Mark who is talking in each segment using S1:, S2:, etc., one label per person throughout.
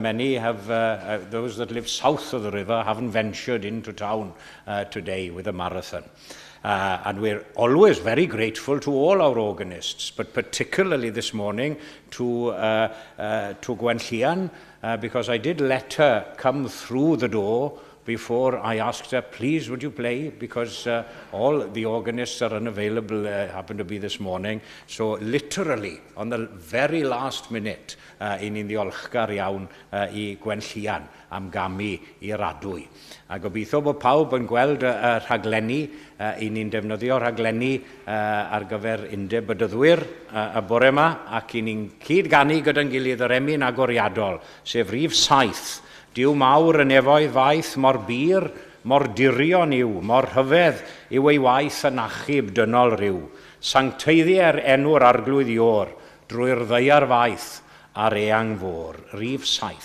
S1: Many have, those that live south of the river haven't ventured into town today with a marathon. And we're always very grateful to all our organists, but particularly this morning to Gwenllian, because I did let her come through the door before I asked her, please would you play, because all the organists are unavailable, happen to be this morning. So literally, on the very last minute, i ni'n ddiolchgar iawn i Gwenllian am gamu i'r adwy. A gobeithio bod pawb yn gweld y rhaglenni, i ni'n defnyddio rhaglenni ar gyfer Undeb Bedyddwyr y bore yma, ac i ni'n cyd-ganu gyda'n gilydd yr emyn agoriadol, sef rhif 7. Duw mawr y nefoedd faith mor bur, mor dirion yw, mor rhyfedd yw ei waith yn achub dynol ryw. Sancteiddier enw'r arglwydd Iôr, drwy'r ddaear faith a'r eang fôr. Rhif 7.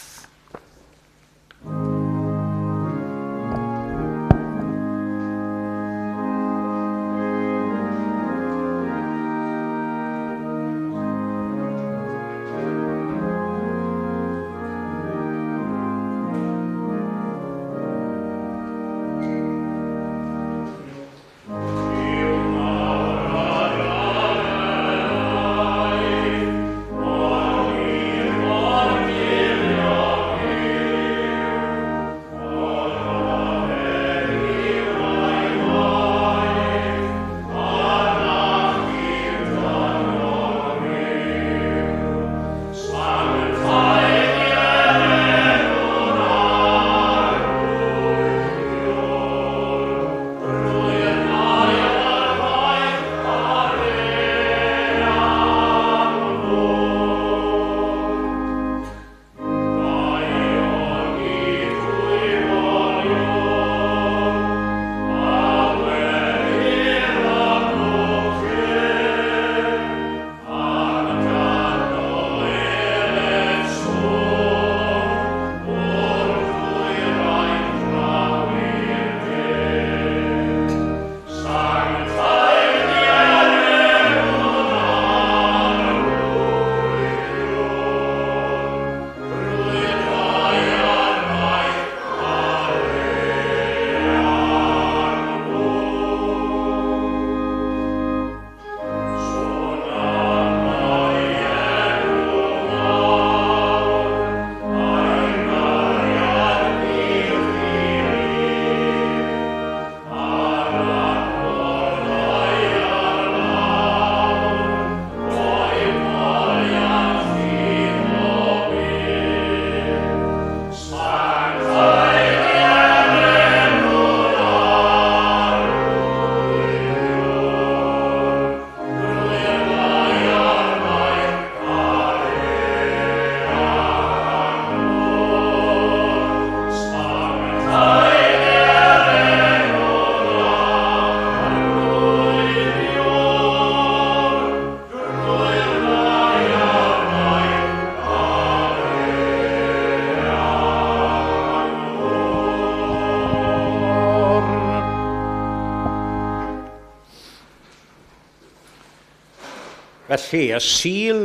S1: Felly, y Sul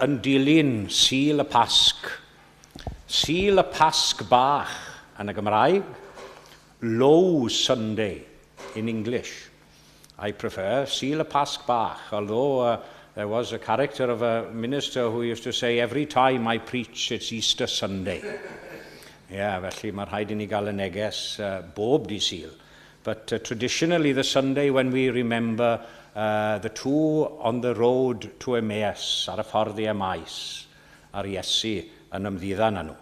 S1: yn dilyn Sul y Pasg. Sul y Pasg bach yn y Gymraeg, Low Sunday in English. I prefer Sul y Pasg bach, although there was a character of a minister who used to say, every time I preach, it's Easter Sunday. Yeah, felly mae rhaid i ni gael y neges bob dydd Sul. But traditionally, the Sunday when we remember the two on the road to Emmaus, ar y ffordd i Emmaus, a'r Iesu yn ymddiddan â nhw.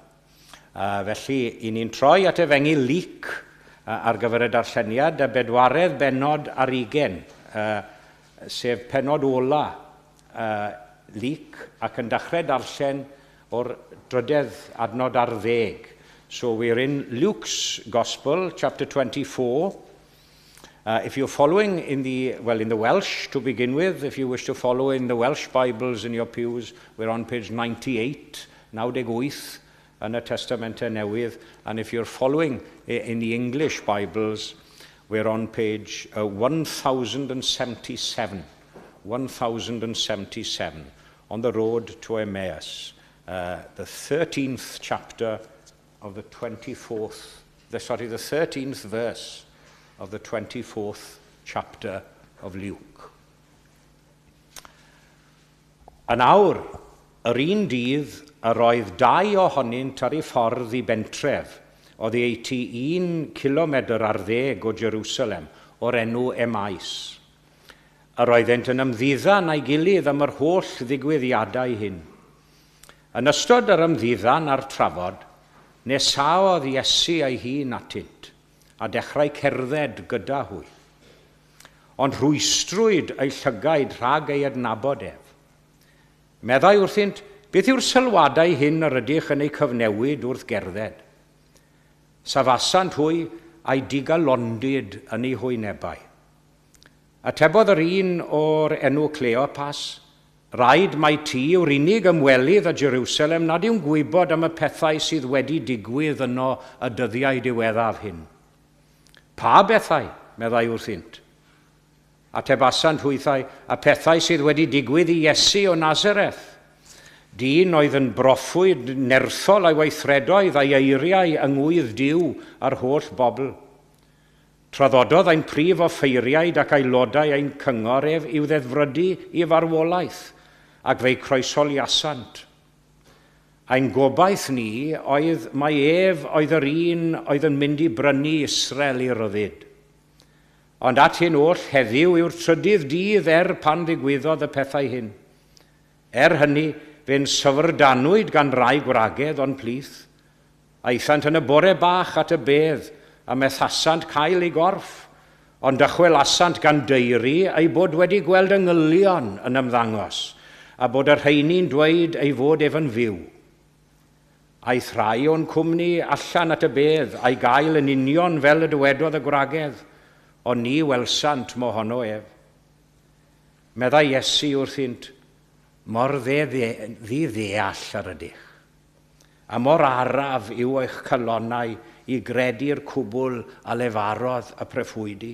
S1: Felly, i ni'n troi at Efengyl Luc ar gyfer y darlleniad, y bedwaredd bennod ar ugain, sef pennod ola Luc, ac yn dechrau darllen o'r drydedd adnod ar ddeg. So we're in Luke's Gospel, chapter 24. If you're following in the Welsh to begin with, if you wish to follow in the Welsh Bibles in your pews, we're on page 98, 98 yn y Testamentau Newydd. And if you're following in the English Bibles, we're on page 1077. 1077, on the road to Emmaus. the 13th chapter of the 24th, the, sorry, the 13th verse of the 24th chapter of Luke. Yn awr, yr un dydd, yr oedd dau ohonynt ar ei ffordd i bentref, oddeutu 1 cilomedr ar ddeg o Jerusalem, o'r enw Emmaus. Yr oeddent yn ymddiddan a'i gilydd am yr holl ddigwyddiadau hyn. Yn ystod yr ymddiddan a'r trafod, nesaodd Iesu ei hun atynt, a dechrau cerdded gyda hwy. Ond rhwystrwyd ei llygaid rhag ei adnabod ef. Meddai wrthynt, beth yw'r sylwadau hyn yr ydych yn eu cyfnewid wrth gerdded? Safasant hwy a'i digalondid yn eu hwynebau. Atebodd yr un o'r enw Cleopas, rhaid mai ti yw'r unig ymwelydd â Jerusalem nad yw'n gwybod am y pethau sydd wedi digwydd yno y dyddiau diweddaf hyn. Pa bethau? Meddai wrthynt. Atebasant hwythau, y pethau sydd wedi digwydd i Iesu o Nazareth. Dyn oedd yn broffwyd nerthol a'i weithredoedd a'i eiriau yng ngwydd Duw a'r holl bobl. Traddododd ein prif offeiriaid ac aelodau ein cyngor ef i'w ddedfrydu i farwolaeth, ac fe'i croesoliasant. Ein gobaith ni oedd mai ef oedd yr un oedd yn mynd i brynu Israel i ryddid. Ond at hyn oll, heddiw yw'r trydydd dydd er pan ddigwyddodd y pethau hyn. Er hynny, fe'n syfrdanwyd gan rai gwragedd o'n plith. Aethant yn y bore bach at y bedd, a methasant cael ei gorff, ond dychwelasant gan daeru ei bod wedi gweld angylion yn ymddangos, a bod y rheini'n dweud ei fod ef yn fyw. Aeth rhai o'n cwmni allan at y bedd, a'i gael yn union fel y dywedodd y gwragedd, ond ni welsant mohono ef. Meddai Iesu wrthynt, mor ddi-ddeall yr ydych, a mor araf yw eich calonnau i gredu'r cwbl a lefarodd y proffwydi.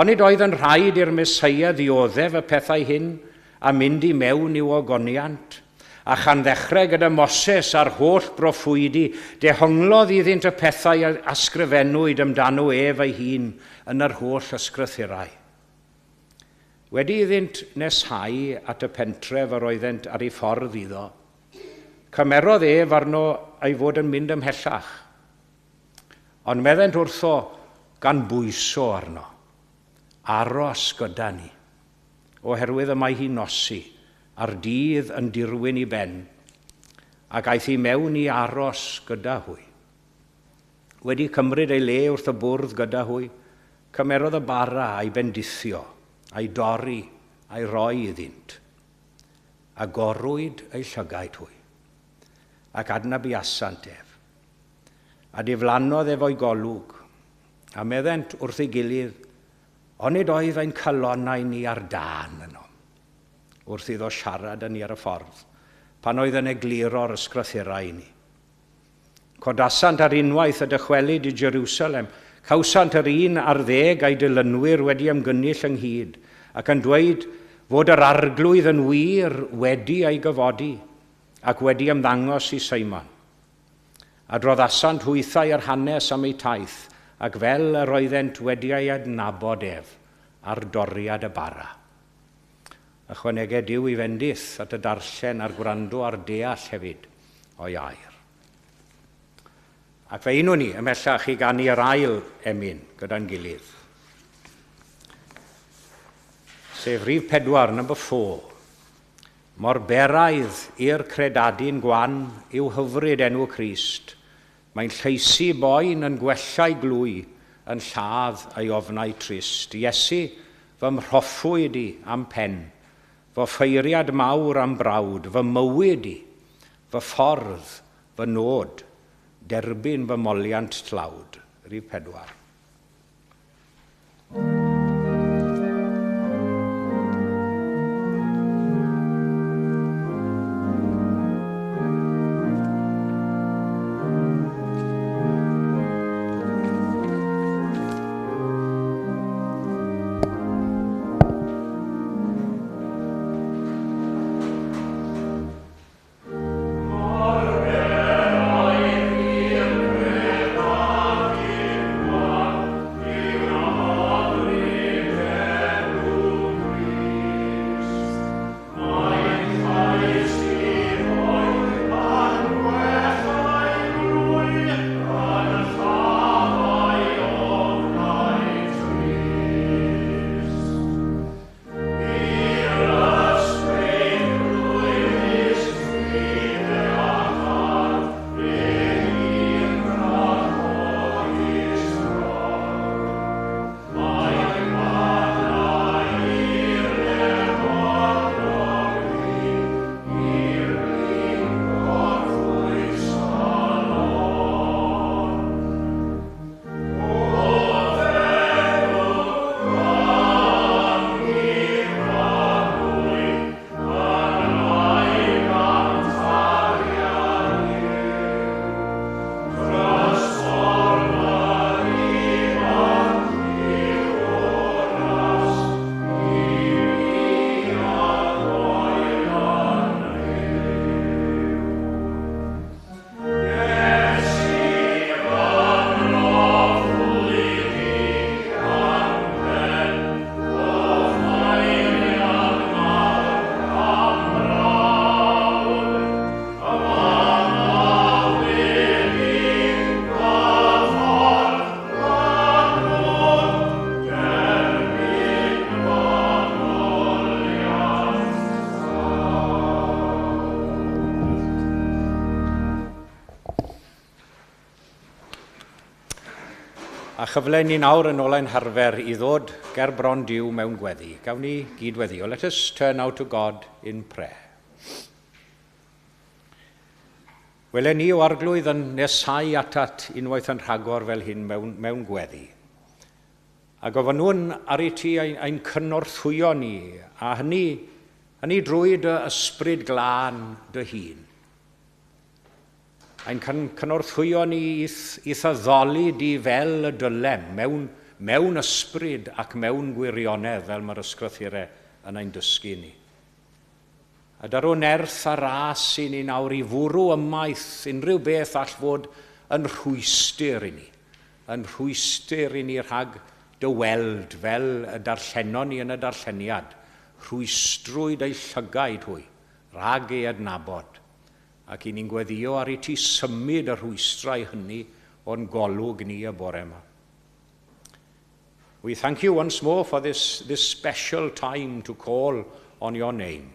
S1: Onid oedd yn rhaid i'r Meseia ddioddef y pethau hyn a mynd i mewn i'w ogoniant? A chan ddechrau gyda Moses a'r holl broffwydi, dehonglodd iddynt y pethau a ysgrifennwyd amdano ef ei hun yn yr holl ysgrythurau. Wedi iddynt neshau at y pentref yr oeddent ar ei ffordd iddo, cymerodd ef arno ei fod yn mynd ymhellach. Ond meddent wrtho gan bwyso arno, aros gyda ni, oherwydd y mae hi nosi, a'r dydd yn dirwyn i ben, ac aeth i mewn i aros gyda hwy. Wedi cymryd ei le wrth y bwrdd gyda hwy, cymerodd y bara a'i bendithio, a'i dorri, a'i roi iddynt. Agorwyd eu llygaid hwy, ac adnabuasant ef. A diflannodd ef o'i golwg, a meddent wrth ei gilydd, onid oedd ein calonnau ni ar dân yno, wrth iddo siarad â ni ar y ffordd, pan oedd yn egluro'r ysgrythurau i ni. Codasant ar unwaith a dychwelyd i Jerusalem, cawsant yr 11 a'i dilynwyr wedi ymgynnull ynghyd, ac yn dweud fod yr arglwydd yn wir wedi ei gyfodi, ac wedi ymddangos i Seimon. Adroddasant hwythau yr hanes am eu taith, ac fel yr oeddent wedi ei adnabod ef ar doriad y bara. Ychwaneged Duw i fendith at y darllen a'r gwrando a'r deall hefyd o'i air. Ac fe unwn ni ymhellach i ganu yr ail emyn gyda'n gilydd. Sef rhif 4, number 4. Mor beraidd i'r credadun gwan yw hyfryd enw Crist. Mae'n llaesu boen yn gwella'u glwy, yn lladd ei ofnau trist. Iesu, fy mhroffwyd i am pen, fy ffeiriad mawr am brawd, fy mywyd i, fy ffordd, fy nod, derbyn fy moliant tlawd. Rhif 4. A chyfle ni nawr yn ôl ein harfer i ddod ger bron Duw mewn gweddi. Gawn ni gyd-weddïo. Let us turn now to God in prayer. Wele ni, O Arglwydd, yn nesau atat unwaith yn rhagor fel hyn mewn gweddi. A gofynnwn ar i ti ein cynorthwyo ni, a hynny drwy dy Ysbryd Glân dy hun. Ein cynorthwyo ni i'th addoli di fel y dylem, mewn ysbryd ac mewn gwirionedd, fel mae'r ysgrythurau yn ein dysgu ni. A dyro nerth a ras i ni nawr i fwrw ymaith unrhyw beth all fod yn rhwystr i ni, yn rhwystr i ni rhag dy weld fel y darllenon ni yn y darlleniad, rhwystrwyd eu llygaid hwy, rhag ei adnabod. Ac i ni'n gweddio ar i ti symud y rhwystrau hynny o'n golwg ni y bore yma. We thank you once more for this special time to call on your name.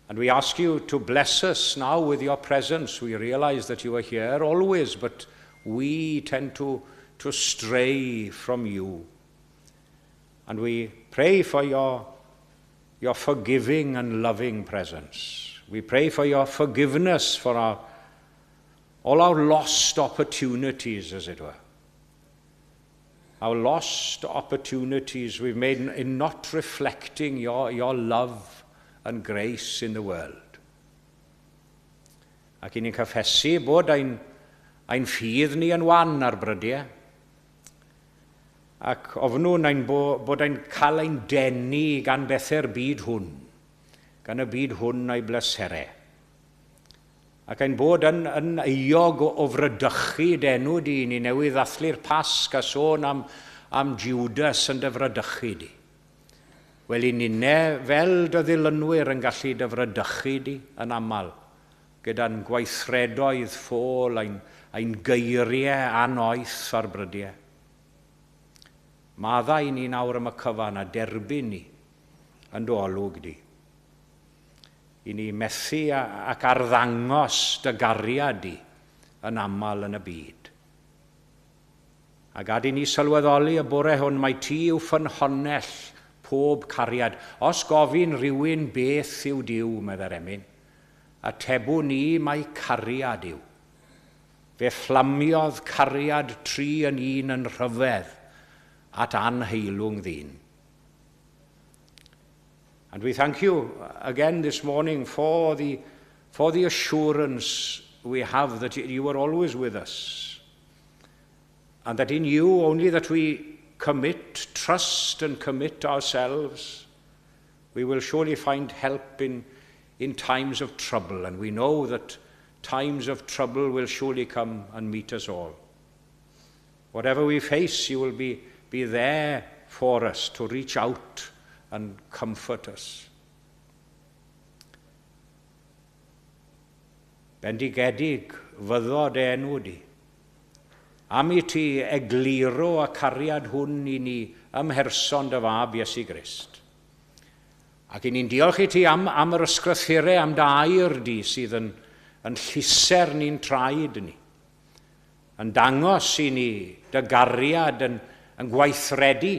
S1: And we ask you to bless us now with your presence. We realize that you are here always, but we tend to stray from you. And we pray for your forgiving and loving presence. We pray for your forgiveness for all our lost opportunities, as it were. Our lost opportunities we've made in not reflecting your love and grace in the world. Ac i ni'n cyffesu bod ein ffydd ni yn wan ar brydiau. Ac ofnwn bod ein cael ein denu gan bethau'r byd hwn, gan y byd hwn a'i bleserau. Ac ein bod yn euog o fradychu d'enw di, ni newydd ddathlu'r Pasg a sôn am Judas yn dy fradychu di. Wel, i ninne fel dy ddilynwyr yn gallu dy fradychu di yn aml, gyda'n gweithredoedd ffôl ein geiriau annoeth ar brydiau. Maddau i ni nawr am y cyfan a derbyn ni yn dy olwg di. I ni methu ac arddangos dy gariad di yn aml yn y byd. A gad i ni sylweddoli y bore hwn mai ti yw ffynhonnell pob cariad. Os gofyn rhywun beth yw Duw, meddai'r emyn, atebwn ni mai cariad yw. Fe fflamiodd cariad tri yn un yn rhyfedd at anheilwng ddyn. And we thank you again this morning for the assurance we have that you are always with us. And that in you only that we commit, trust and commit ourselves, we will surely find help in times of trouble. And we know that times of trouble will surely come and meet us all. Whatever we face, you will be there for us to reach out and comfort us. Bendigedig fyddo dy enw di. Am i ti egluro y cariad hwn i ni ym mherson dy fab Iesu Grist. Ac i ni'n diolch i ti am yr ysgrythurau, am dy air di sydd yn llusern i'n traed ni. Yn dangos i ni dy gariad yn gweithredu,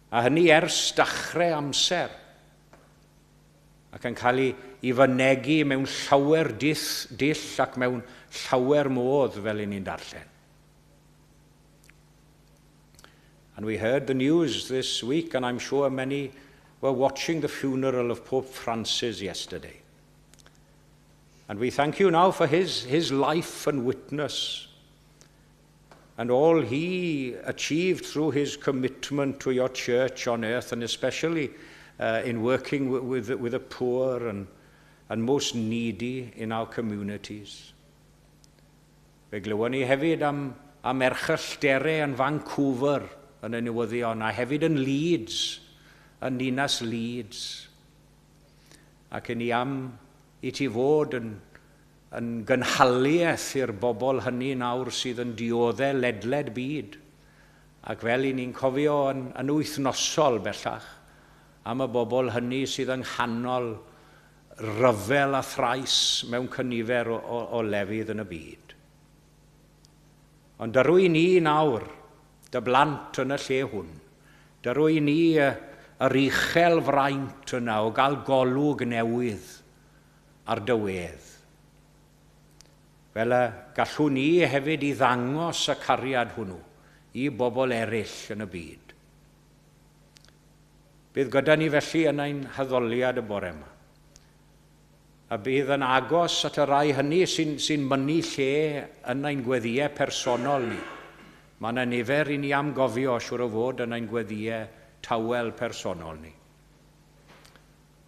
S1: a hynny ers dechrau amser, ac yn cael ei fynegi mewn llawer dull ac mewn llawer modd fel i ni'n darllen. And we heard the news this week, and I'm sure many were watching the funeral of Pope Francis yesterday. And we thank you now for his life and witness and all he achieved through his commitment to your church on earth, and especially in working with the poor and most needy in our communities. Fe glywon ni hefyd am erchyllterau yn Vancouver yn y newyddion, a hefyd yn Leeds, yn ninas Leeds. Ac i ni am i ti fod yn gynhaliaeth i'r bobl hynny nawr sydd yn dioddef ledled byd. Ac fel i ni'n cofio yn wythnosol bellach am y bobl hynny sydd yng nghanol ryfel a thrais mewn cynifer o lefydd yn y byd. Ond dyrwy ni nawr, dy blant yn y lle hwn, dyrwy ni yr uchel fraint yna o gael golwg newydd ar dy wedd. Fel y gallwn ni hefyd i ddangos y cariad hwnnw i bobl eraill yn y byd. Bydd gyda ni felly yn ein haddoliad y bore yma. A bydd yn agos at y rai hynny sy'n sy mynnu lle yn ein gweddïau personol ni. Mae yna nifer i ni am gofio siwr o fod yn ein gweddïau tawel personol ni.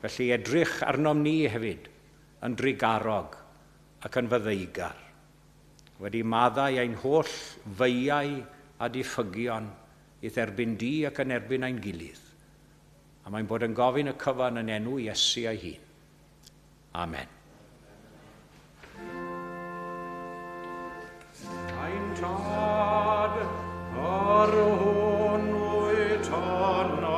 S1: Felly edrych arnom ni hefyd yn drugarog ac yn faddeugar, wedi maddau ein holl feiau a diffygion i'th erbyn di ac yn erbyn ein gilydd. A mae'n bod yn gofyn y cyfan yn enw Iesu ei hun. Amen. Ein Tad, yr hwn wyt yn y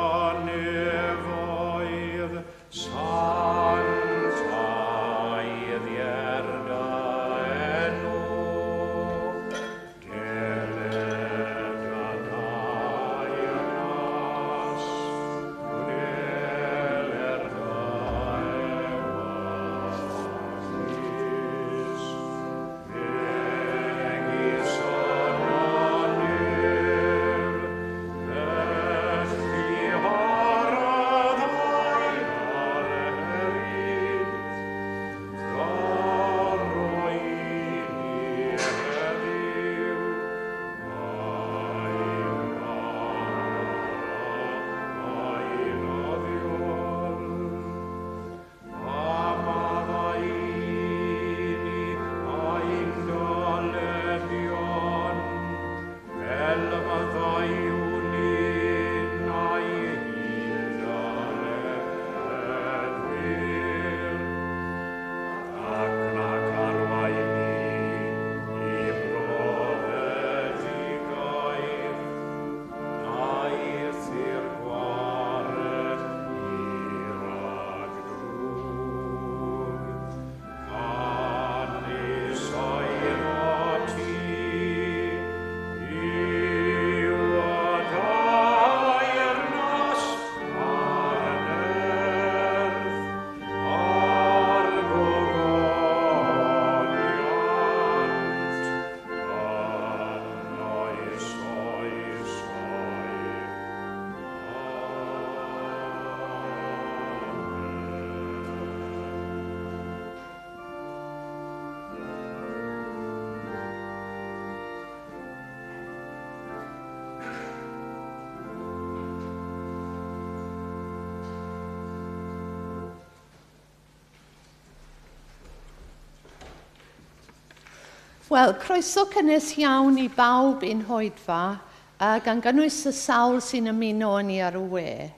S1: nefoedd, sancteiddier dy enw. Deled dy deyrnas, gwneler dy ewyllys, megis yn y nef, felly ar y ddaear hefyd. Dyro i ni heddiw ein bara beunyddiol. A maddau i ni ein dyledion, fel y maddeuwn ninnau i'n dyledwyr. Ac nac arwain ni i brofedigaeth, eithr gwared ni rhag drwg. Canys eiddo ti yw y deyrnas a'r nerth a'r gogoniant yn oes oesau. Amen.
S2: Wel, croeso cynnes iawn i bawb i'n hoedfa, gan gynnwys y sawl sy'n ymuno â ni ar y we.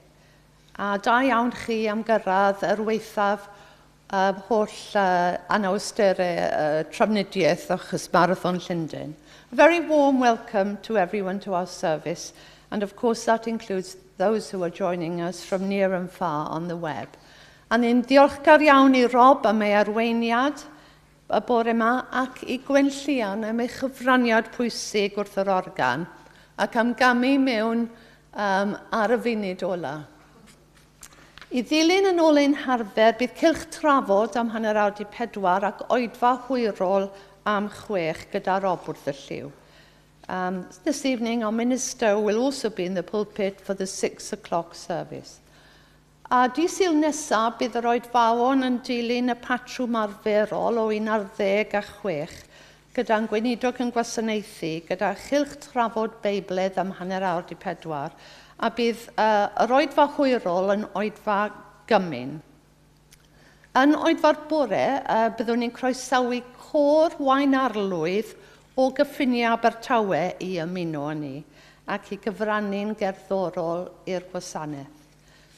S2: A da iawn chi am gyrraedd er waethaf holl anawsterau trafnidiaeth achos Marathon Llundain. A very warm welcome to everyone to our service, and of course that includes those who are joining us from near and far on the web. A ni'n diolchgar iawn i Rob am ei arweiniad y bore yma ac i Gwenllian am ei chyfraniad pwysig wrth yr organ ac am gamu mewn ar y funud ola. I ddilyn yn ôl ein harfer, bydd cylch trafod am 3:30 ac oedfa hwyrol am 6 gyda Rob wrth y llyw. This evening, our minister will also be in the pulpit for the 6 o'clock service. A dydd Sul nesaf, bydd yr oedfaon yn dilyn y patrwm arferol o 11 a 6, gyda'n gweinidog yn gwasanaethu, gyda chylch trafod Beibledd am 3:30, a bydd yr oedfa hwyrol yn oedfa gymun. Yn oedfa'r bore, byddwn ni'n croesawu côr Waunarlwydd o gyffiniau Abertawe i ymuno â ni ac i gyfrannu'n gerddorol i'r gwasanaeth.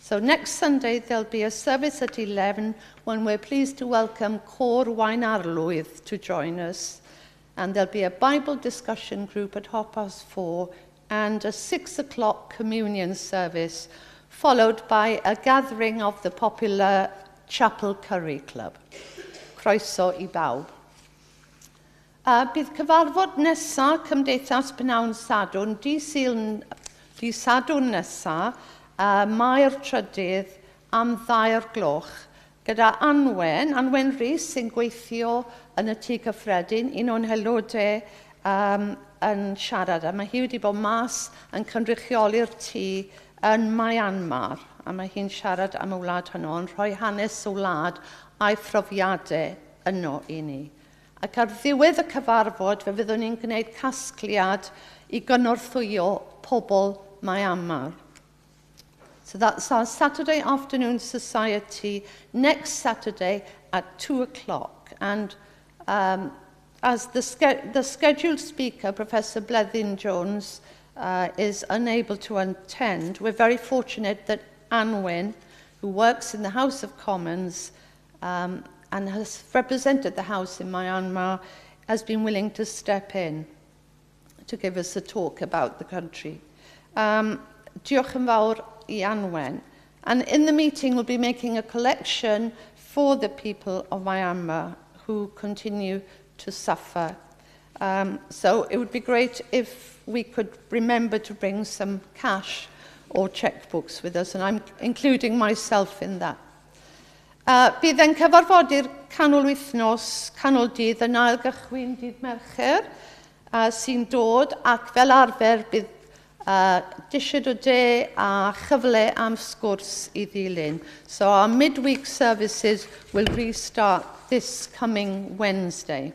S2: So next Sunday there'll be a service at 11 when we're pleased to welcome Côr Waunarlwydd to join us. And there'll be a Bible discussion group at 4:30 and a 6 o'clock communion service, followed by a gathering of the popular Chapel Curry Club. Croeso i bawb. Bydd cyfarfod nesaf Cymdeithas Pnawn Sadwrn, dydd Sadwrn nesaf, Mai'r 3rd am 2:00, gyda Anwen Rhys sy'n gweithio yn y Tŷ Cyffredin, un o'n haelodau yn siarad. A mae hi wedi bod mas yn cynrychioli'r tŷ yn Myanmar, a mae hi'n siarad am y wlad hwnnw, yn rhoi hanes y wlad a'i phrofiadau yno i ni. Ac ar ddiwedd y cyfarfod, fe fyddwn ni'n gwneud casgliad i gynorthwyo pobl Myanmar. So that's our Saturday Afternoon Society next Saturday at 2:00. And as the scheduled speaker, Professor Bleddyn Jones, is unable to attend, we're very fortunate that Anwen, who works in the House of Commons and has represented the House in Myanmar, has been willing to step in to give us a talk about the country. Diolch yn fawr i Anwen. And in the meeting, we'll be making a collection for the people of Myanmar who continue to suffer. So it would be great if we could remember to bring some cash or checkbooks with us, and I'm including myself in that. Bydd ein cyfarfodydd canol wythnos, canol dydd yn ail gychwyn dydd Mercher sy'n dod, ac fel arfer bydd disied o de a chyfle am sgwrs i ddilyn. So our midweek services will restart this coming Wednesday.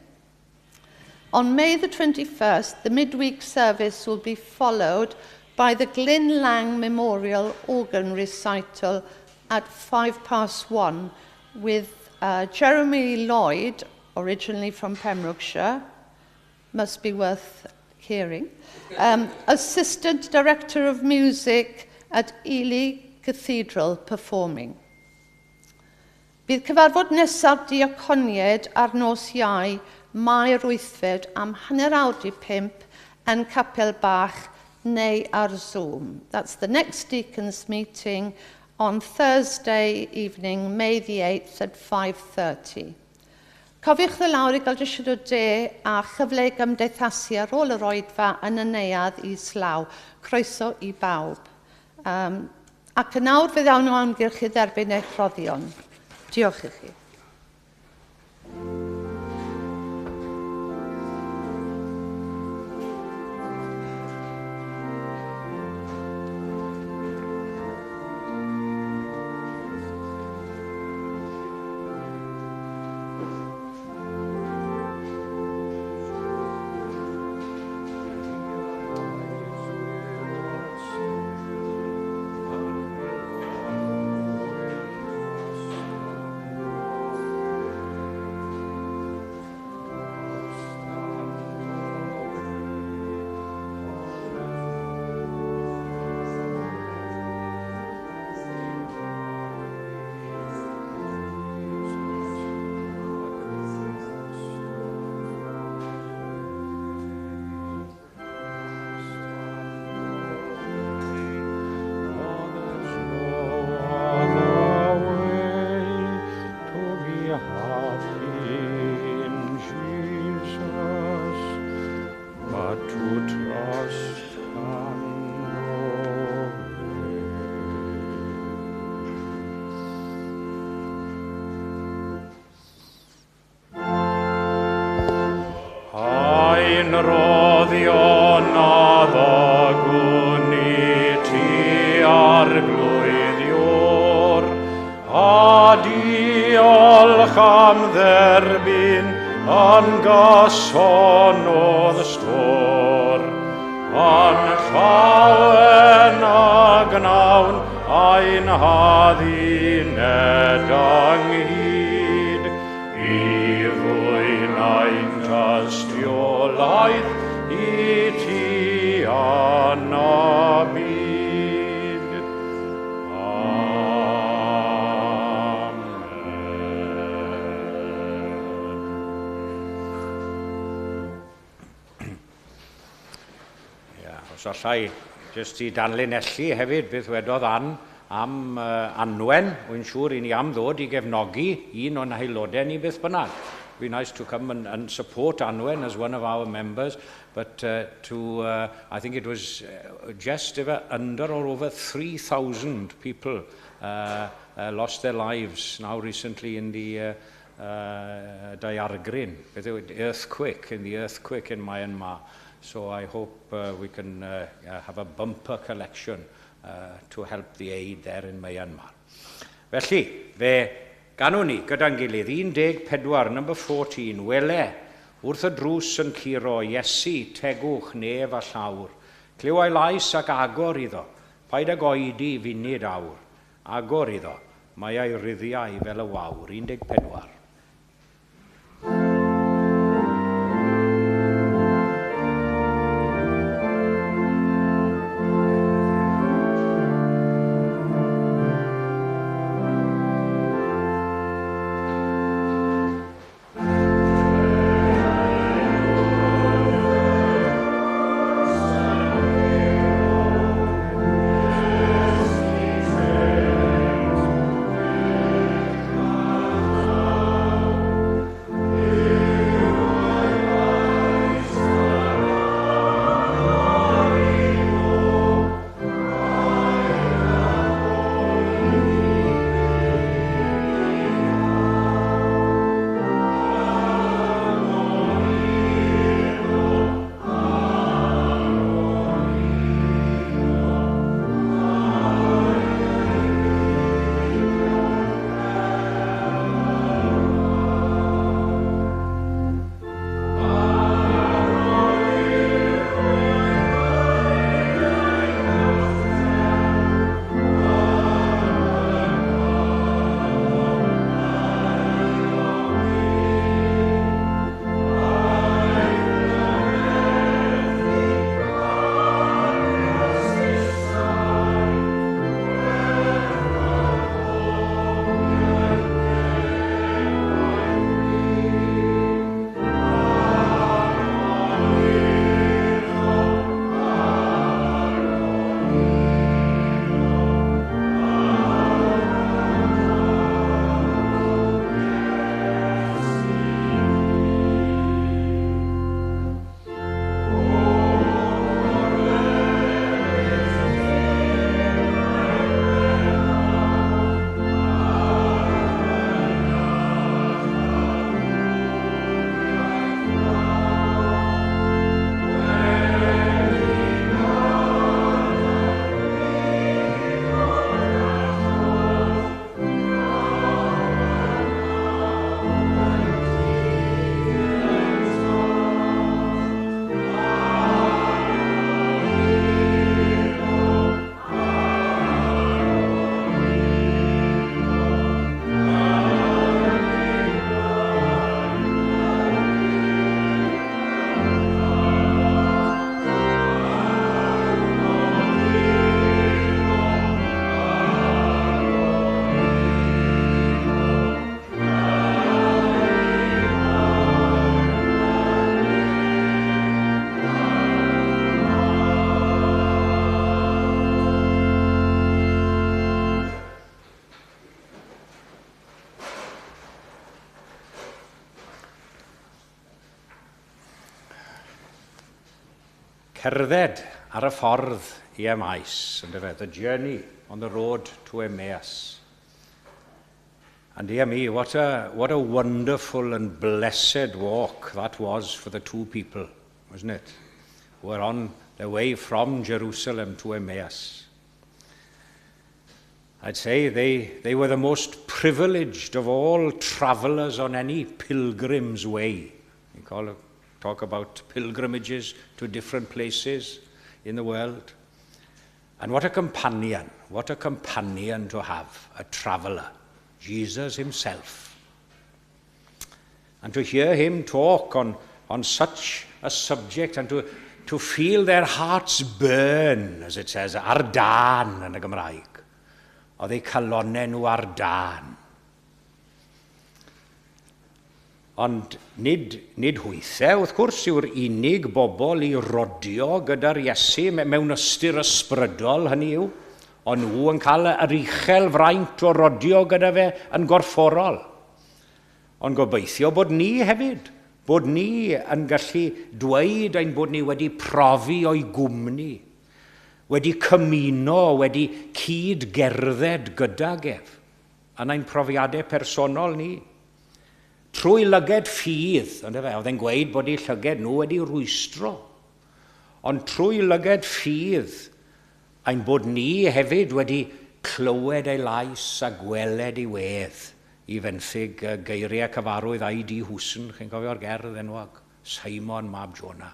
S2: On May the 21st, the midweek service will be followed by the Glyn Lang Memorial Organ Recital at 1:05 with Jeremy Lloyd, originally from Pembrokeshire, must be worth hearing, Assistant Director of Music at Ely Cathedral performing. Bydd cyfarfod nesaf diaconiaid ar nos Iau, Mai'r 8fed am 4:30 yn Capel Bach neu ar Zoom. That's the next deacons meeting on Thursday evening, May the 8th at 5:30. Cofiwch ddod lawr i gael disied o de a chyfle i gymdeithasu ar ôl yr oedfa yn y neuadd islaw. Croeso i bawb. Ac yn awr fe ddawn o amgylch i dderbyn eich rhoddion. Diolch i chi.
S1: Other way to be happy in Jesus, but to trust and obey. Ein rhoddion a ddygwn i ti Arglwydd Iôr, a diolch am dderbyn yn gyson o'dd stôr. Yn llawen a gnawn ein hadduned ynghyd, i ddwyn ein tystiolaeth i ti yn y byd. Amen. Ia, os allai jyst i danlinellu hefyd beth wedodd Ann am Anwen, wy'n siŵr i ni am ddod i gefnogi un o'n haelodau ni beth bynnag. Be nice to come and support Anwen as one of our members, but I think it was just under or over 3,000 people lost their lives now recently in the daeargryn, earthquake, in the earthquake in Myanmar. So I hope we can have a bumper collection to help the aid there in Myanmar. Felly, fe ganwn ni gyda'n gilydd, 14, number 14, wele, wrth y drws yn curo, Iesu, tegwch, nef a llawr. Clyw ei lais ac agor iddo, paid ag oedi funud awr. Agor iddo, mae ei ruddiau fel y wawr, 14. Cerdded ar y ffordd i Emmaus, yndyfe, the journey on the road to Emmaus. And dear me, what a wonderful and blessed walk that was for the two people, wasn't it? Who were on their way from Jerusalem to Emmaus. I'd say they were the most privileged of all travellers on any pilgrim's way. You call it, talk about pilgrimages to different places in the world. And what a companion to have, a traveller, Jesus himself. And to hear him talk on such a subject and to feel their hearts burn, as it says, ar dân yn y Gymraeg. Oedd eu calonnau nhw ar dân. Ond nid hwythau, wrth gwrs, yw'r unig bobl i rodio gyda'r Iesu mewn ystyr ysbrydol, hynny yw. Ond nhw yn cael yr uchel fraint o rodio gyda fe yn gorfforol. Ond gobeithio bod ni hefyd, bod ni yn gallu dweud ein bod ni wedi profi o'i gwmni, wedi cymuno, wedi cyd-gerdded gydag ef, yn ein profiadau personol ni. Trwy lyged ffydd, ond fe, oedd e'n gweud bod eu llyged nhw wedi rwystro. Ond trwy lyged ffydd, ein bod ni hefyd wedi clywed ei lais a gweled ei wedd i fenthyg geiriau cyfarwydd I.D. Hooson, chi'n cofio'r gerdd enwog, Simon Mab Jonah.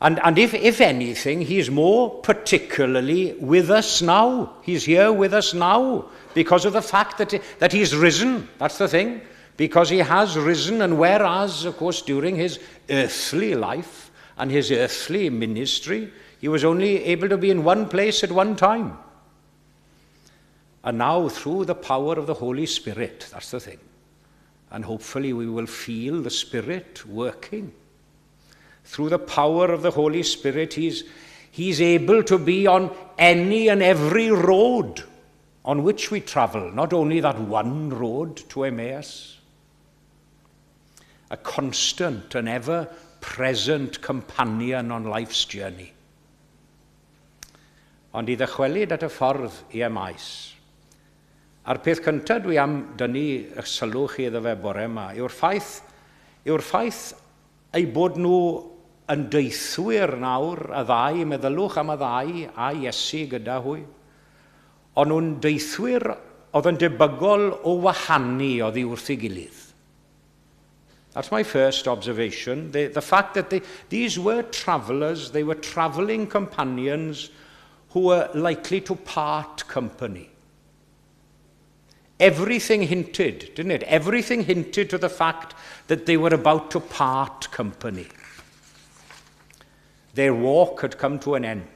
S1: And if anything, he's more particularly with us now. He's here with us now because of the fact that he's risen. That's the thing. Because he has risen, and whereas, of course, during his earthly life and his earthly ministry, he was only able to be in one place at one time. And now, through the power of the Holy Spirit, that's the thing, and hopefully we will feel the Spirit working. Through the power of the Holy Spirit, he's able to be on any and every road on which we travel, not only that one road to Emmaus. A constant and ever-present companion on life's journey. Ond i ddychwelyd at y ffordd i Emmaus, a'r peth cyntaf dwi am dynnu eich sylw chi iddo fe bore yma yw'r ffaith eu bod nhw yn deithwyr nawr, y ddau, meddylwch am y ddau a Iesu gyda hwy. Ond nhw'n deithwyr oedd yn debygol o wahanu oddi wrth ei gilydd. That's my first observation. The fact that these were travellers, they were travelling companions who were likely to part company. Everything hinted, didn't it? Everything hinted to the fact that they were about to part company. Their walk had come to an end.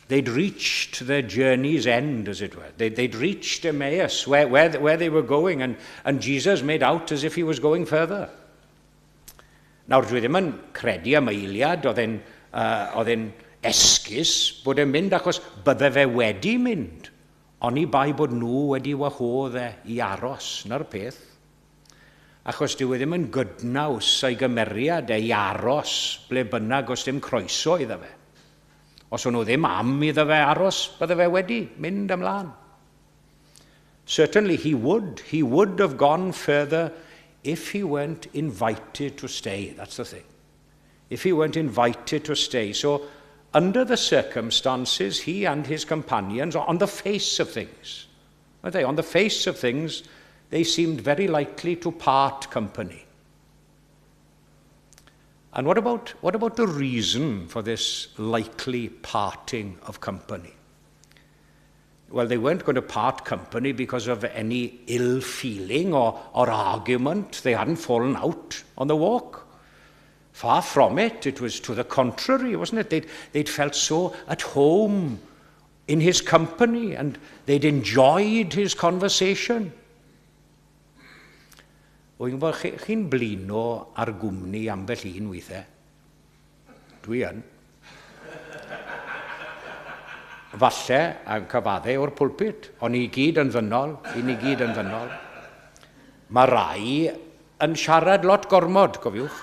S1: They'd reached their journey's end, as it were. They'd reached Emmaus, where they were going, and Jesus made out as if he was going further. Nawr, dwi ddim yn credu am eiliad oedd e'n esgus bod e'n mynd achos bydde fe wedi mynd. Oni bai bod nhw wedi wahodd e i aros, na'r peth. Achos dyw e ddim yn gydnaws a'i gymeriad e i aros ble bynnag os dim croeso iddo fe. Os o'n nhw ddim am iddo fe aros, bydde fe wedi mynd ymlaen. Certainly he would. He would have gone further if he weren't invited to stay. That's the thing. If he weren't invited to stay. So, under the circumstances, he and his companions, on the face of things, weren't they? On the face of things, they seemed very likely to part company. And what about the reason for this likely parting of company? Well, they weren't going to part company because of any ill feeling or argument. They hadn't fallen out on the walk. Far from it. It was to the contrary, wasn't it? They'd felt so at home in his company and they'd enjoyed his conversation. Wy'n gwybod, chi'n blino ar gwmni ambell un weithiau? Dwi yn. Falle, a'n cyfadde o'r pulpit, ond i gyd yn ddynol, i ni gyd yn ddynol. Mae rai yn siarad lot gormod, cofiwch.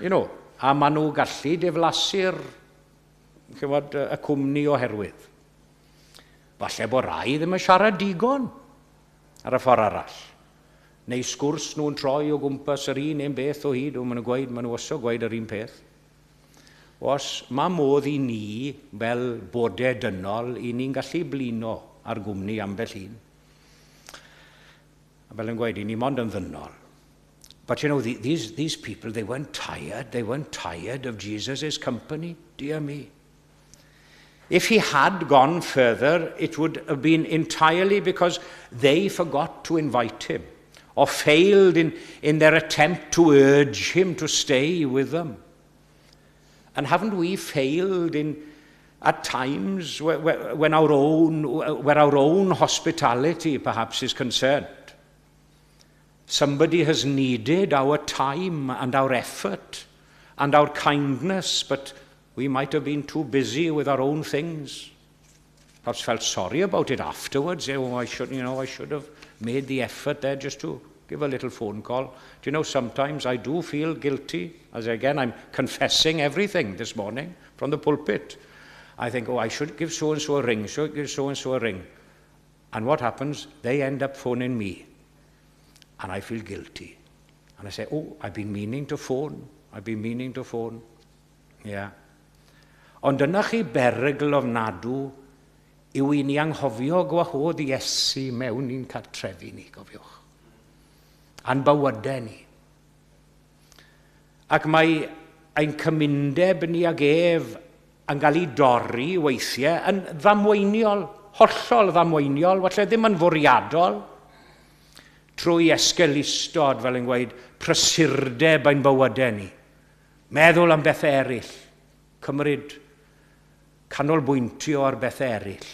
S1: A maen nhw gallu diflasu'r, chymod, y cwmni oherwydd. Falle bod rai ddim yn siarad digon ar y ffordd arall. Neu sgwrs nhw'n troi o gwmpas yr un un beth o hyd, maen nhw'n gweud, maen nhw oso gweud yr un peth. Os mae modd i ni, fel bodau dynol, i ni'n gallu blino ar gwmni ambell un. A fel yn gweud, i ni mond yn ddynol. But these people, they weren't tired. They weren't tired of Jesus' company. Dear me. If he had gone further, it would have been entirely because they forgot to invite him or failed in their attempt to urge him to stay with them. And haven't we failed in at times where our own hospitality perhaps is concerned? Somebody has needed our time and our effort and our kindness, but we might have been too busy with our own things. Perhaps felt sorry about it afterwards. "Oh, I should have made the effort there just to give a little phone call. Do you know, sometimes I do feel guilty, as again, I'm confessing everything this morning from the pulpit. I think, oh, I should give so-and-so a ring, should give so-and-so a ring. And what happens? They end up phoning me. And I feel guilty. And I say, oh, I've been meaning to phone. I've been meaning to phone. Yeah. Ond dyna chi berygl ofnadw yw i ni anghofio gwahodd Iesu mewn i'n cartrefi ni, gofiwch. A'n bywydau ni. Ac mae ein cymundeb ni ag ef yn cael ei dorri weithiau yn ddamweiniol, hollol ddamweiniol, falle ddim yn fwriadol, trwy esgeulustod, fel yn gweud, prysurdeb ein bywydau ni. Meddwl am bethau eraill, cymryd canolbwyntio ar bethau eraill.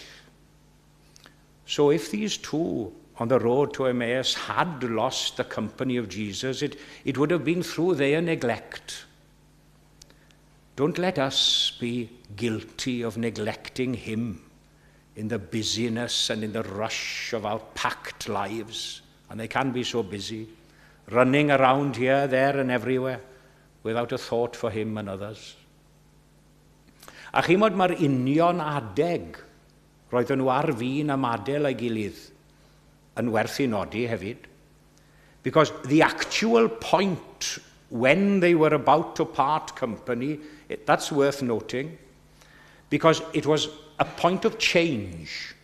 S1: So if these two on the road to Emmaus had lost the company of Jesus, it would have been through their neglect. Don't let us be guilty of neglecting him in the busyness and in the rush of our packed lives. And they can be so busy, running around here, there and everywhere, without a thought for him and others. A chimod, mae'r union adeg roedden nhw ar fin ymadael â'i gilydd yn werth i nodi hefyd. Because the actual point when they were about to part company, that's worth noting, because it was a point of change.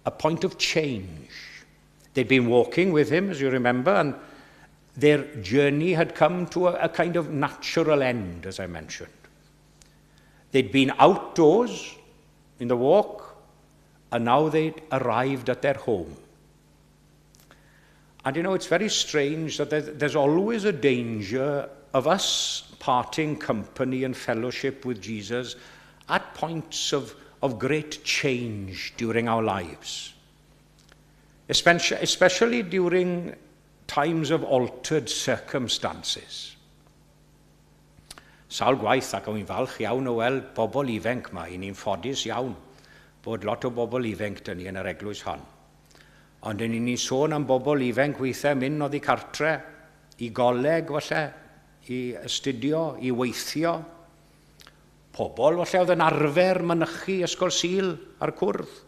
S1: A point of change. They'd been walking with him, as you remember, and their journey had come to a kind of natural end, as I mentioned. They'd been outdoors in the walk, and now they'd arrived at their home. And it's very strange that there's always a danger of us parting company and fellowship with Jesus at points of great change during our lives. Especially during times of altered circumstances. Sawl gwaith, ac o'n falch iawn o weld bobl ifanc yma, i ni'n ffodus iawn bod lot o bobl ifanc dyn ni yn yr eglwys hon. Ond yn ni'n sôn am bobl ifanc weithiau mynd oddi cartre, i goleg falle, i astudio, i weithio. Pobl falle oedd yn arfer mynychu ysgol Sul a'r cwrdd.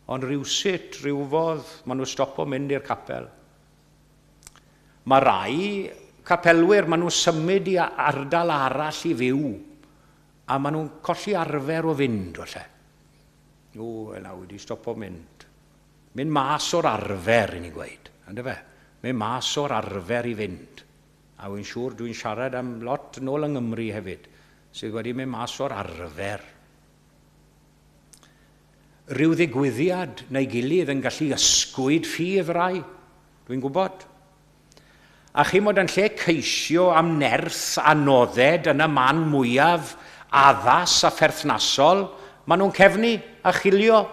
S1: Ond rhywsut, rhywfodd, maen nhw stopo mynd i'r capel. Mae rai capelwyr, maen nhw symud i ardal arall i fyw, a maen nhw'n colli arfer o fynd, falle. O, yna, wedi stopo mynd. Mynd mas o'r arfer, i ni gweud. Yndyfe? Fe? Mynd mas o'r arfer i fynd. A wy'n siŵr dwi'n siarad am lot nôl yng Nghymru hefyd, sydd wedi mynd mas o'r arfer. Rhyw ddigwyddiad neu gilydd yn gallu ysgwyd ffydd rai, dwi'n gwybod. A chimod, yn lle ceisio am nerth a nodded yn y man mwyaf addas a pherthnasol, maen nhw'n cefnu a chilio.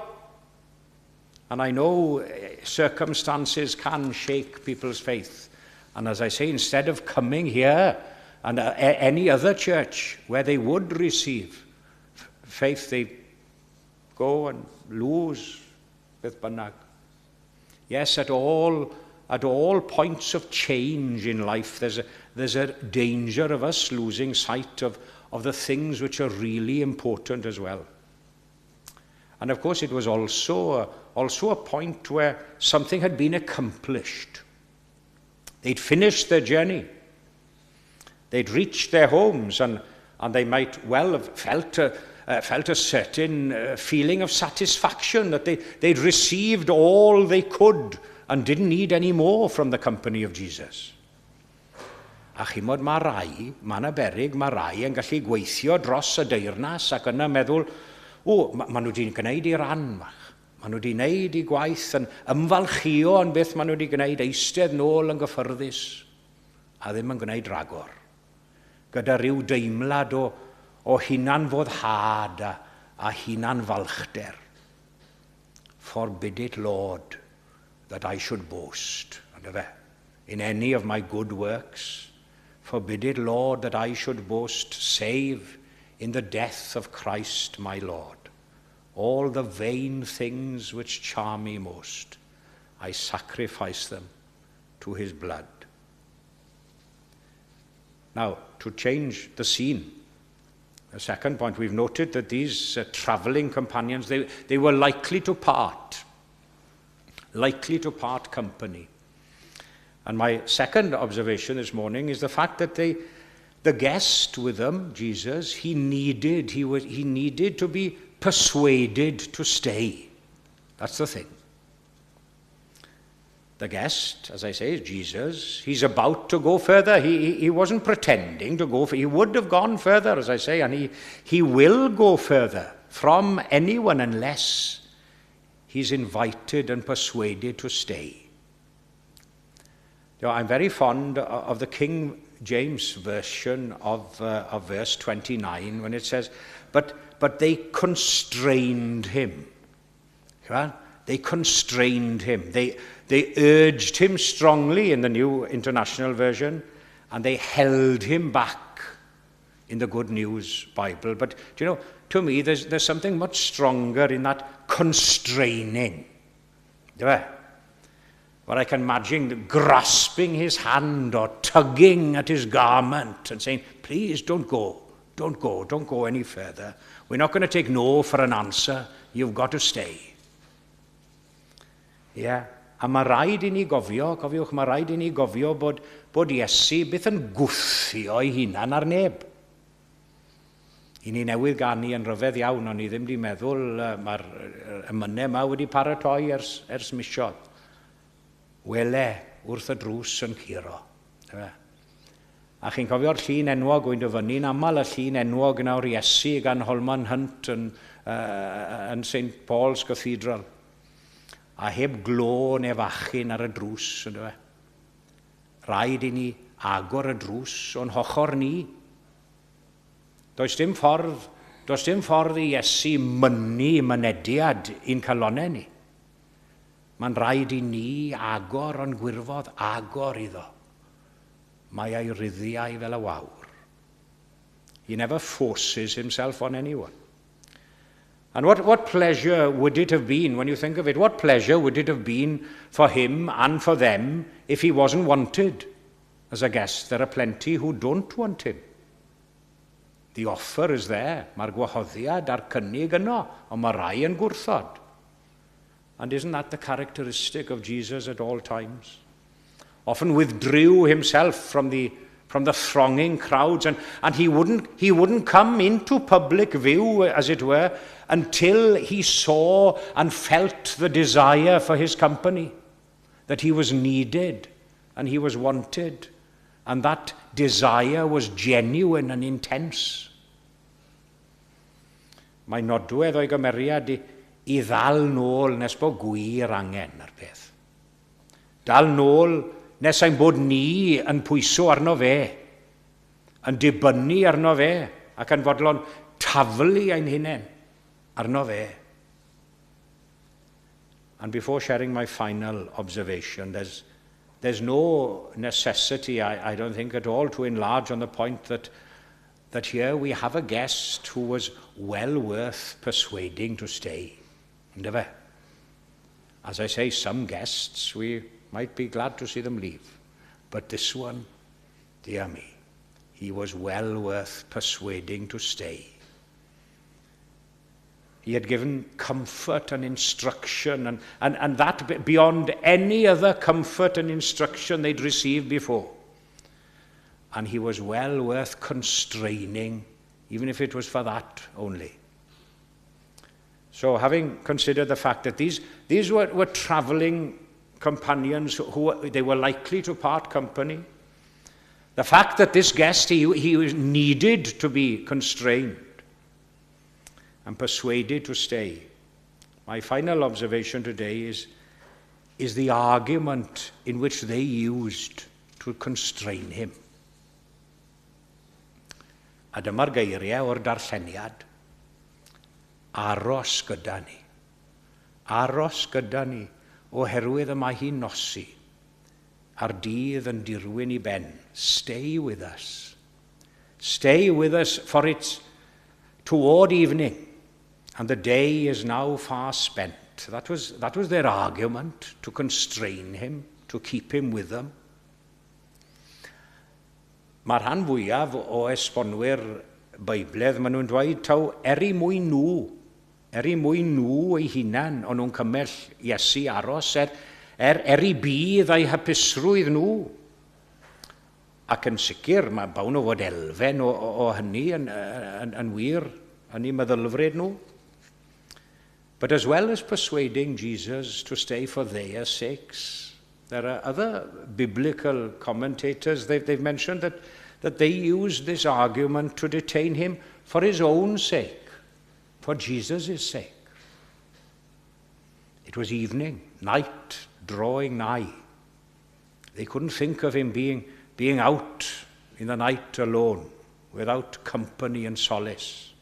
S1: And I know circumstances can shake people's faith. And as I say, instead of coming here and any other church where they would receive faith, they go and lose beth bynnag. Yes, at all points of change in life, there's a danger of us losing sight of the things which are really important as well. And of course, it was also a point where something had been accomplished. They'd finished their journey. They'd reached their homes and they might well have felt a certain feeling of satisfaction that they'd received all they could and didn't need any more from the company of Jesus. A chimod, mae rai, mae yna berig, mae rai yn gallu gweithio dros y deyrnas ac yna meddwl, o, ma, maen nhw wedi gwneud eu rhan fach. Maen nhw wedi gwneud eu gwaith yn ymfalchio yn beth maen nhw wedi gwneud, eistedd nôl yn gyffyrddus a ddim yn gwneud ragor. Gyda rhyw deimlad o hunan-foddhad a hunan-falchder. Forbid it, Lord, that I should boast, fe, in any of my good works. Forbid it, Lord, that I should boast, save in the death of Christ my Lord. All the vain things which charm me most, I sacrifice them to his blood. Now, to change the scene, the second point, we've noted that these travelling companions, they were likely to part, likely to part company. And my second observation this morning is the fact that the guest with them, Jesus, he needed to be persuaded to stay. That's the thing. The guest, as I say, is Jesus. He's about to go further. He wasn't pretending to go. He would have gone further, as I say, and he will go further from anyone unless he's invited and persuaded to stay. I'm very fond of the King James version of verse 29 when it says, But they constrained him." They constrained him. They urged him strongly in the New International Version, and they held him back in the Good News Bible. But, do you know, to me, there's something much stronger in that constraining. Where I can imagine grasping his hand or tugging at his garment and saying, "Please don't go, don't go, don't go any further. We're not going to take no for an answer. You've got to stay." Yeah. A mae rhaid i ni gofio, cofiwch, mae rhaid i ni gofio bod Iesu byth yn gwthio ei hunan ar neb. I ni newydd ganu yn rhyfedd iawn, ond ni ddim wedi meddwl, mae'r emynau yma wedi paratoi ers misoedd. "Wele wrth y drws yn curo." A chi'n cofio'r llun enwog, wy'n dyfynnu'n aml y llun enwog nawr Iesu gan Holman Hunt yn St Paul's Cathedral. A heb glo neu fachyn ar y drws, ynddo fe. Rhaid i ni agor y drws o'n hochr ni. Does dim ffordd i Iesu mynnu mynediad i'n calonau ni. Mae'n rhaid i ni agor o'n gwirfodd, agor iddo. Mae ei ruddiau fel y wawr. He never forces himself on anyone. And what pleasure would it have been, when you think of it, what pleasure would it have been for him and for them if he wasn't wanted as a guest? There are plenty who don't want him. The offer is there. Mae'r gwahoddiad a'r cynnig yno, ond mae rai yn gwrthod. And isn't that the characteristic of Jesus at all times? Often withdrew himself from the thronging crowds, and he wouldn't come into public view, as it were, until he saw and felt the desire for his company, that he was needed and he was wanted, and that desire was genuine and intense. Mae nodwedd o'i gymeriad i ddal nôl nes bod gwir angen ar peth. Dal nôl nes ein bod ni yn pwyso arno fe, yn dibynnu arno fe, ac yn fodlon taflu ein hunain arno fe. And before sharing my final observation, there's no necessity, I don't think at all, to enlarge on the point that here we have a guest who was well worth persuading to stay. Yndyfe? As I say, some guests, we might be glad to see them leave. But this one, dear me, he was well worth persuading to stay. He had given comfort and instruction, and that beyond any other comfort and instruction they'd received before. And he was well worth constraining, even if it was for that only. So, having considered the fact that these were travelling companions who they were likely to part company, the fact that this guest, he was needed to be constrained and persuaded to stay. My final observation today is the argument in which they used to constrain him. A dyma'r geiriau o'r darlleniad. "Aros gyda ni. Aros gyda ni, oherwydd y mae hi'n nosi a'r dydd yn dirwyn i ben." Stay with us. Stay with us, for it's toward evening, and the day is now far spent. set. That was their argument to constrain him, to keep him with them. Mae'r rhan fwyaf o esbonwyr Beibledd, maen nhw'n dweud taw er eu mwyn nhw, er eu mwyn nhw eu hunan, o'n nhw'n cymell Iesu aros, er eu budd a'u hapusrwydd nhw. Ac yn sicr, mae bawn o fod elfen o hynny yn wir yn eu meddylfryd nhw. But as well as persuading Jesus to stay for their sakes, there are other biblical commentators, they've mentioned that they used this argument to detain him for his own sake, for Jesus' sake. It was evening, night drawing nigh. They couldn't think of him being out in the night alone, without company and solace,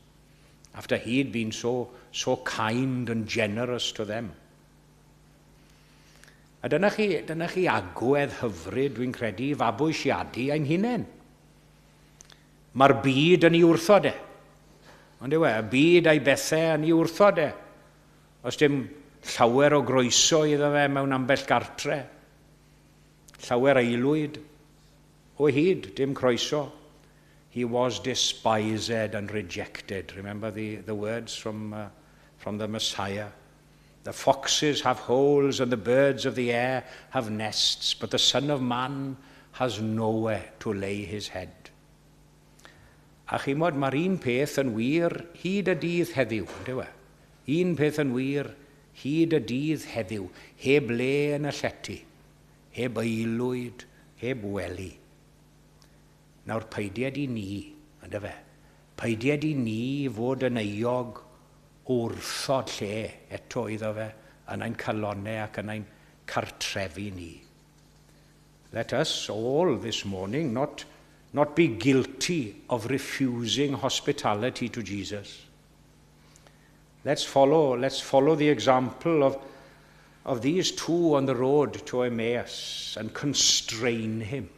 S1: after he'd been so kind and generous to them. A dyna chi agwedd hyfryd, dwi'n credu, i fabwysiadu ein hunain. Mae'r byd yn ei wrthod e. Ond yw e, y byd a'i bethau yn ei wrthod e. Oes dim llawer o groeso iddo fe mewn ambell gartre. Llawer aelwyd. O hyd, dim croeso. He was despised and rejected. Remember the words from the Messiah. The foxes have holes and the birds of the air have nests, but the Son of Man has nowhere to lay his head. A chimod, mae'r un peth yn wir hyd y dydd heddiw, on'd yw e? Un peth yn wir hyd y dydd heddiw, heb le yn y llety, heb aelwyd, heb wely. Nawr peidied i ni, on'd yfe? Peidied i ni fod yn euog o wrthod lle eto iddo fe yn ein calonnau ac yn ein cartrefi ni. Let us all this morning not be guilty of refusing hospitality to Jesus. Let's follow the example of these two on the road to Emmaus and constrain him,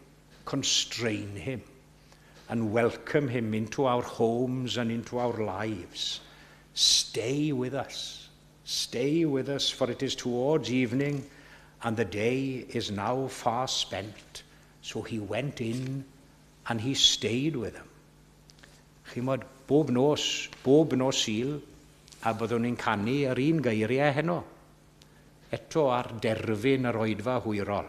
S1: and welcome him into our homes and into our lives. Stay with us. Stay with us, for it is towards evening, and the day is now far spent. So he went in and he stayed with them. Chimod, bob nos, bob nos Sul, a byddwn ni'n canu yr un geiriau heno. Eto ar derfyn yr oedfa hwyrol.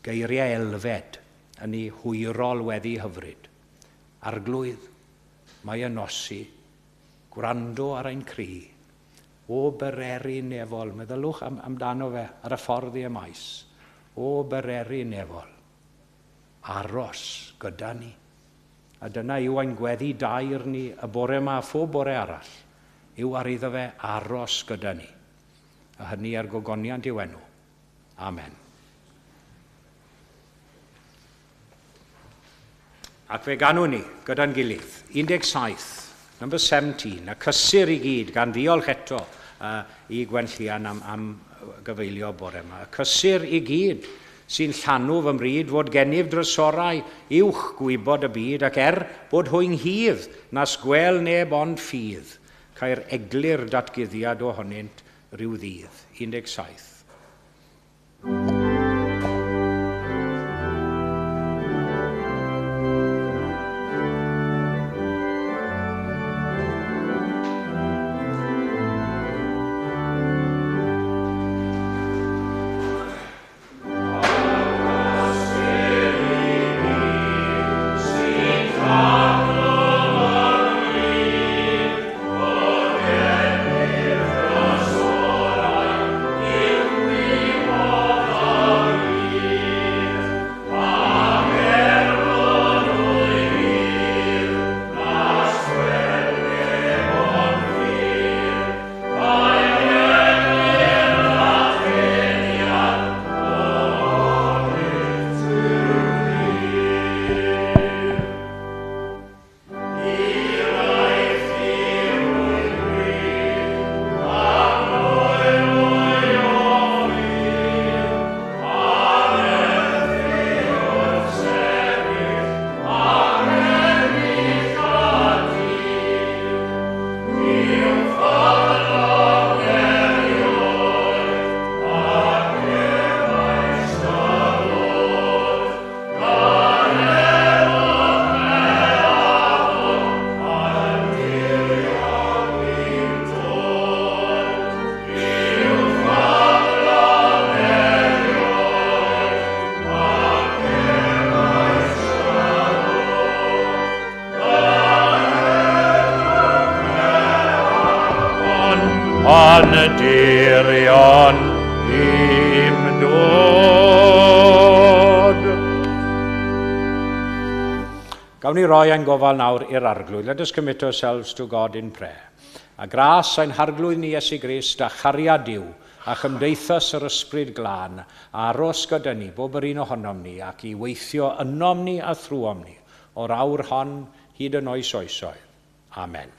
S1: Geiriau Elfed yn ei hwyrol weddi hyfryd. Arglwydd, mae yn nosi, gwrando ar ein cri. O bererin nefol, meddylwch amdano fe ar y ffordd i Emaus. O bererin nefol, aros gyda ni. A dyna yw ein gweddi daer ni y bore yma a phob bore arall, yw ar iddo fe aros gyda ni. A hynny er gogoniant i'w enw. Amen. Ac fe ganwn ni gyda'n gilydd, 17, number 17, y cysur i gyd, gan ddiolch eto i Gwenllian am gyfeilio bore yma. Y cysur i gyd sy'n llanw fy mryd fod gennyf drysorau uwch gwybod y byd ac er bod hwy'n hydd nas gwel neb ond ffydd, cael eglur datguddiad ohonynt rhyw ddydd. 17. A'n dirion i'm dod. Gawn ni roi ein gofal nawr i'r Arglwydd. Let us commit ourselves to God in prayer. A gras ein Harglwydd ni Iesu Grist a chariad Duw a chymdeithas yr Ysbryd Glân aros gyda ni, bob yr un ohonom ni, ac i weithio ynom ni a thrwom ni, o'r awr hon hyd yn oes oesoedd. Amen.